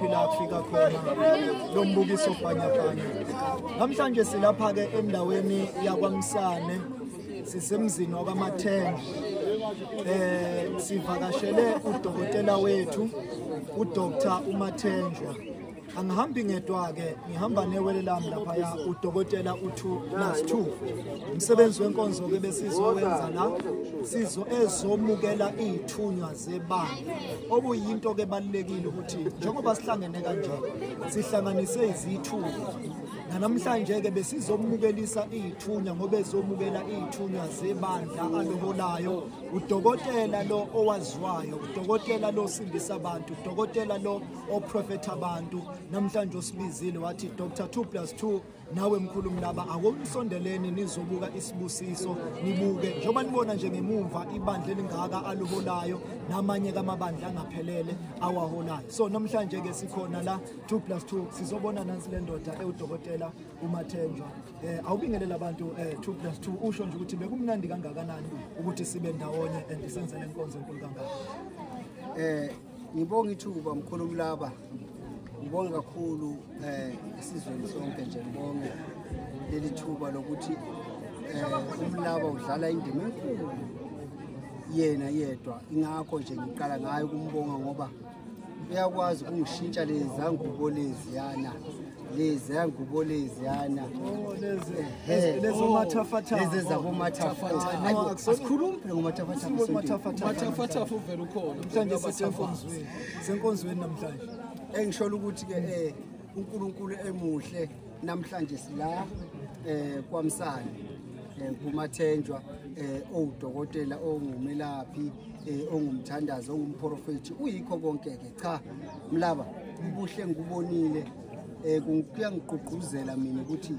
Kuphi la kufika khona lo mbukiso bhanyabhanya. Namhlanje silapha ke endaweni yakwaMsane, sisemzini wakwaMathenjwa. Sivakashele udokotela wethu uDr uMathenjwa. Angihambi ngedwa ke, ngihamba newele lami lapha udokotela u2 + 2. Umsebenzi wenkonzo ke besizowenza la, sizo ezomukela izithunywa zebandla. Okuyinto ke balekile ukuthi njengoba sihlangene kanje sihlanganise izithunywa. Namhlanje ke besizomukelisa izithunywa ngoba ezomukela izithunywa zebandla aloholayo udokotela lo owaziwayo, udokotela lo osindisa abantu, udokotela lo oprofetha abantu. Namhlanje usibizile wathi Dr 2 + 2 nawe mkhulu Mlaba akumsondeleni nizobuka isibusiso, nibuke njengoba nibona nje ngemumva ibandla elingaka aloholayo namanye kamabandla angaphelele awaholayo. So namhlanje ke sikhona la 2 + 2 sizobona nansi le ndoda ewudokotela uMathenjwa. Awubingelela abantu 2 + 2 usho nje ukuthi bekumnandi kangakanani ukuthi sibe ndawonye and senze lenkonzo enkulu kangaka. Ngibonga ithuba mkhulu Mlaba. Ngibonga kakhulu esizweni sonke nje, ngibonge leli thuba lokuthi uMlaba udlala indima enkulu yena yedwa. Ingakho nje ngiqala ngayo ukumbonga ngoba uyakwazi ukungishintsha lezi zangubo leziyana lezo mathafathafa, lezi zabomathafathafa. Asikhulumi phela ngomathafathafa, uvela ukhona namhlanje sisenkonzweni, senkonzweni namhlanje. Engisho ukuthi ke uNkulunkulu emuhle namhlanje sila kwaMsane kuMathenjwa owudokotela ongumelaphi ongumthandazi ongumprofeti, uyikho konke ke. Cha Mlaba, ubuhle ngikubonile kuyangigqugquzela mina ukuthi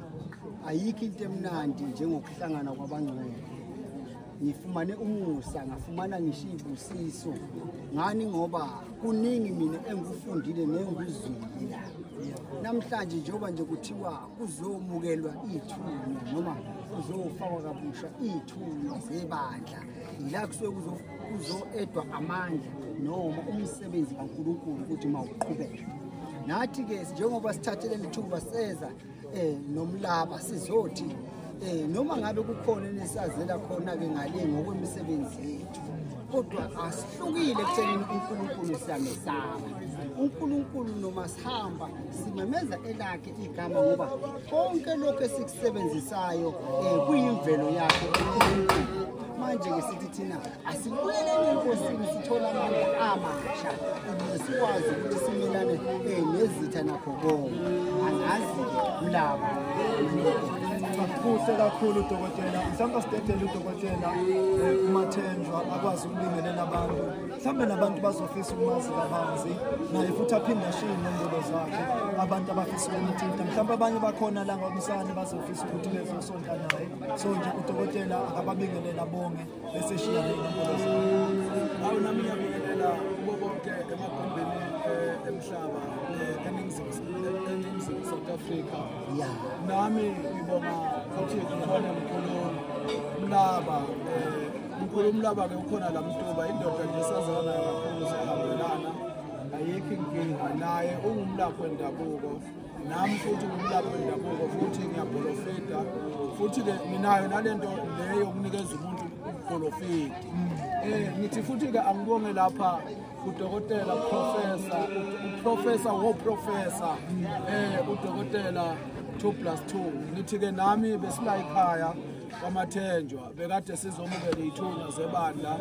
ayikho into emnandi njengokuhlangana kwabangcwele. Ngifumane umusa, ngafumana ngisho ibusiso ngani ngoba kuningi mina engikufundile nengikuzwile la namhlanje. Njengoba nje kuthiwa kuzomukelwa ithunywa noma kuzofakwa kabusha ithunywa zebandla, ila kusuke kuzoedwa amandla noma umsebenzi kaNkulunkulu ukuthi mawuqhubeke. Nathi ke njengoba sithathe leli thuba seza noMlaba sizothi noma ngabe kukhona enisazela khona ke ngale ngokwemisebenzi yethu, kodwa asihlukile ekuthenini uNkulunkulu siyamesaba. uNkulunkulu noma sihamba simemeza elakhe igama ngoba konke lokho esikusebenzisayo kuyimvelo yakhe uNkulunkulu. Manje ke sithi thina asibuyeleni eNkosini sithola amandla amasha ukuze sikwazi ukuthi simelane nezitha nakho konke. Angazi Mlaba. Kuhle kakhulu udokotela, mhlawumbe sidedele udokotela uMathenjwa akwazi ukubingelela abantu, mhlawumbe nabantu bazofisa ukumazi kabanzi naye futhi aphinde ashiye inombolo zakhe abantu abafisa ukumthinta. Mhlawumbe abanye bakhona la ngomsane bazofisa ukuthi bezosonta naye. So nje udokotela akababingelela bonke bese shiya nenombolo zakhe. Awu nami ngiyabingelela kubo bonke emagumbini emhlaba eNingizimu South Africa. Nami ngibonga futhi ngibona mkhulu Mlaba. Mkhulu Mlaba ke ukhona la Mtuba, indoda nje sazana kakhulu, sihambelana, ayikho inkinga naye. Ungumlaphi wendabuko, nami futhi ngumlaphi wendabuko, futhi ngiyaprofeta futhi ke minayo nalento leyo yokunikeza umuntu uprofeti. Ngithi futhi ke angibonge lapha udokotela professor, uprofessor woprofessor udokotela 2 + 2. Ngithi ke nami besila ekhaya kwaMathenjwa bekade sizomukela izithunywa zebandla,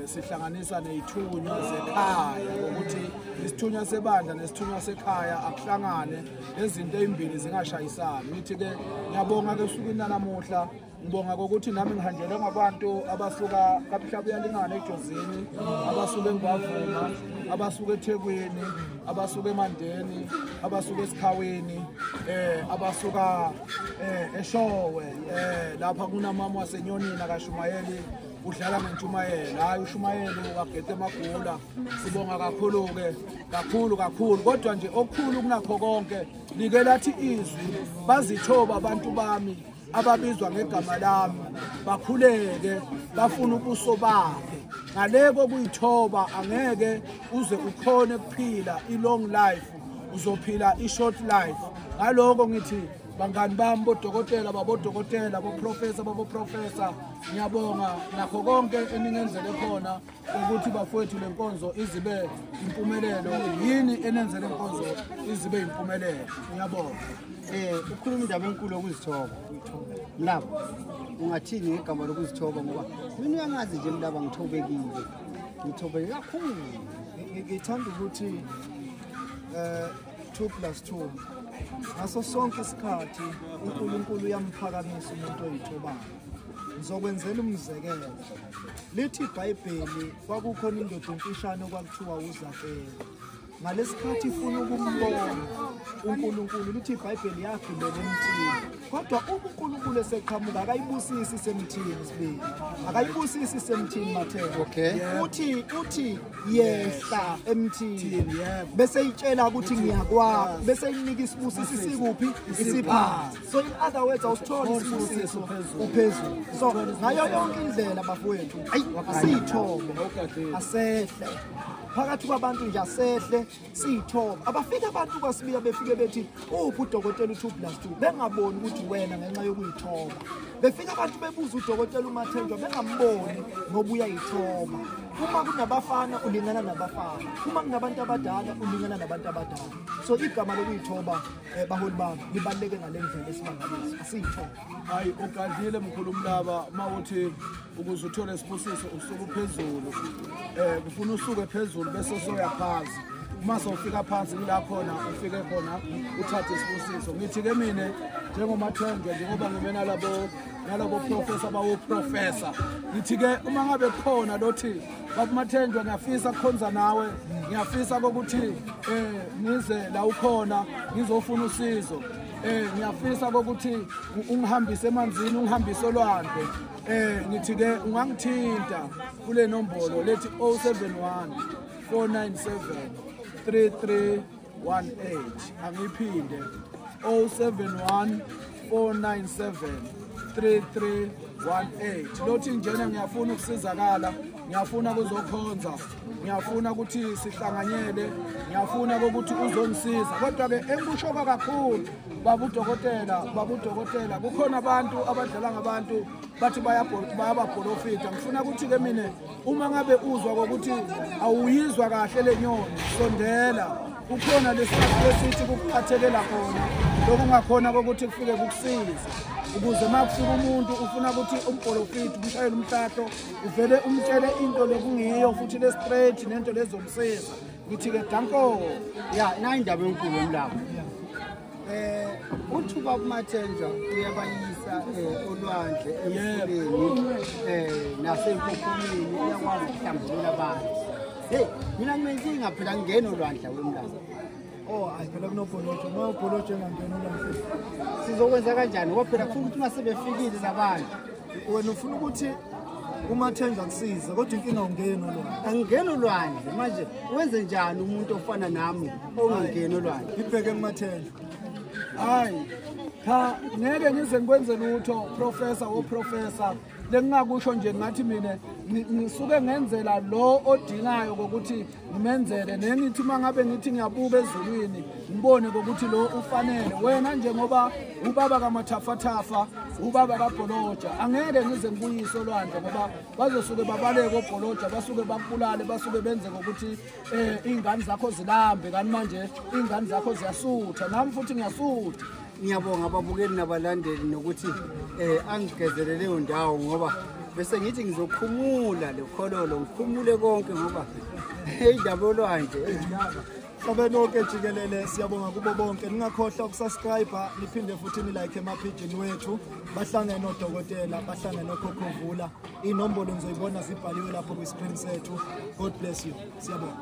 sihlanganisa nezithunywa zekhaya ukuthi isithunywa sebandla nesithunywa sekhaya akuhlangane, izinto ezimbili zingashayisani. Ngithi ke ngiyabonga ke usukwini namuhla, ngibonga ukuthi nami ngihanjelwe ngabantu abasuka kaMhlabuyalingana eJozini, abasuka eNgwavuma, abasuka eThekwini, abasuka eMandeni, abasuka eSikhaweni, abasuka eShowe. Lapha kunamama waseNyonini akashumayeli, udlala ngentshumayelo. Hayi ushumayelo wagete emagula. Sibonga kakhulu ke, kakhulu kakhulu. Kodwa nje okukhulu kunakho konke like lathi izwi, bazithoba abantu bami ababizwa ngegama lami bakhuleke bafuna ubuso bakhe. Ngaleko kuyithoba angeke uze ukhone kuphila i-long life, uzophila i-short life. Ngaloko ngithi bangani bami bodokotela, babodokotela, boprofesa, baboprofesa, ngiyabonga nakho konke eningenzele khona ukuthi bafowethu lenkonzo izibe impumelelo. Yini enenzele inkonzo izibe impumelelo? Ngiyabonga. Ukhuluma indaba enkulu yokuzithoba. Mlaba, ungathini ngegama lokuzithoba? Ngoba mina uyangazi nje Mlaba, ngithobekile, ngithobeke kakhulu. Ngithanda ukuthi 2 + 2 ngaso sonke isikhathi uNkulunkulu uyamphakamisa umuntu oyithobayo. Ngizokwenzela umzekelo. Lithi iBhayibheli kwakukhona indoda emfishane okwakuthiwa uZakeyu. Ngalesikhathi ifuna ukumbona uNkulunkulu, lithi iBhayibheli yagibela emthini. Kodwa uma uNkulunkulu eseqhamuka akayibusisi isemthini sibili, akayibusisi isemthini Matheko. Uthi yehla emthini, bese itshela ukuthi ngiyakwakho, bese inika isibusiso isikuphi, isiphansi. So in other words, awusitholi isibusiso uphezulu. So ngayo yonke indlela bafowethu, asiyithobe, asehle phakathi kwabantu nje, asehle siyithoba. Abafika abantu kwaSibiya befike bethi uphi udokotela u2 + 2, bengaboni ukuthi wena ngenxa yokuyithoba. Befika abantu bebuza udokotela uMathenjwa bengamboni ngoba uyayithoba. Uma kunabafana ulingana nabafana, uma kunabantu abadala ulingana nabantu abadala. So igama lokuyithoba baholi bami libaluleke ngale ndlela esimangaliso. Asiyithobe. Hayi, ugadlile mkhulu Mlaba mawuthi ukuze uthole isibusiso usuke uphezulu. Kufuna usuke phezulu bese soya phansi. Uma sowufika phansi kula khona ufike khona uthathe isibusiso. Ngithi ke mina njengoMathenjwa, njengoba ngime nalabo professor bawo professor, ngithi ke uma ngabe khona lothi baba Mathenjwa ngiyafisa kukhonza nawe, ngiyafisa ukuthi ngize la ukhona ngizofuna usizo, ngiyafisa ukuthi ungihambise emanzini, ungihambise olwandle, ngithi ke ungangithinta kule nombolo lethi 071 497 3318. Angiphinde, 071 497 3318. Lothi njena ngiyafuna ukusizakala, ngiyafuna kuzokhonza, ngiyafuna ukuthi sihlanganyele, ngiyafuna ukuthi uzongisiza. Kodwa ke engikushoka kakhulu baba udokotela, kukhona abantu abadlala ngabantu bathi bayababholofita. Ngifuna ukuthi ke mina uma ngabe uzwa ukuthi awuyizwa kahle le nyoni, sondela, kukhona lesikhathi esithi kukuqathelela khona lokungakhona kokuthi kufike kukusize, ukuze uma kufika umuntu ufuna ukuthi umbholofiti umshayele umhlahlo, uvele umtshele into lekungiyo futhi le straight nento lezomsiza. Ngithi ke danko. Ya, nayi indaba enkulu Mlaba. Uthi ubaba uMathenjwa uyabayisa olwandle, emfuleni, nasempophomeni, uyakwazi ukuhlambulula abantu. Hey, mina nginenkinga phela, ngingena olwandle wemlaba. Oh, ayi phela kunobholojo, uma ubholojo engangena olwandle sizokwenza kanjani? Ngoba phela kufuna ukuthi uma sebefikile labantu, wena ufuna ukuthi uMathenjwa akusize, kodwa inkinga ungena olwandle. Angingena olwandle manje, wenze njani umuntu ofana nami ongangeni olwandle? Ibheke kuMathenjwa. Hayi cha, ngeke ngize ngikwenze lutho professor wo professor. Lengingakusho nje ngathi mina ngisuke ngenzela lo odingayo ukuthi ngimenzele, nengithi uma ngabe ngithi ngiyabuka ezulwini ngibone ukuthi lo ufanele. Wena njengoba ubaba kaMathafathafa, ubaba kaBholoja, angeke ngize ngikuyise olwandle ngoba bazosuke babaleke oBholoja, basuke bakubulale, basuke benze ngokuthi iy'ngane zakho zilambe, kanti manje iy'ngane zakho ziyasutha, nami futhi ngiyasutha. Ngiyabonga ababukeli nabalandeli nokuthi angigezele leyo ndawo, ngoba bese ngithi ngizokhumula le khololo, ngikhumule konke ngoba indaba yolwandle. Mhlabeni wonke jikelele, siyabonga kubo bonke. Ningakhohlwa ukusubscribe, niphinde futhi ni-like emaphejini wethu. Bahlangene nodokotela, bahlangene nokhokhovula. Inombolo nizoyibona zibhaliwe lapho kwi-screen sethu. God bless you. Siyabonga.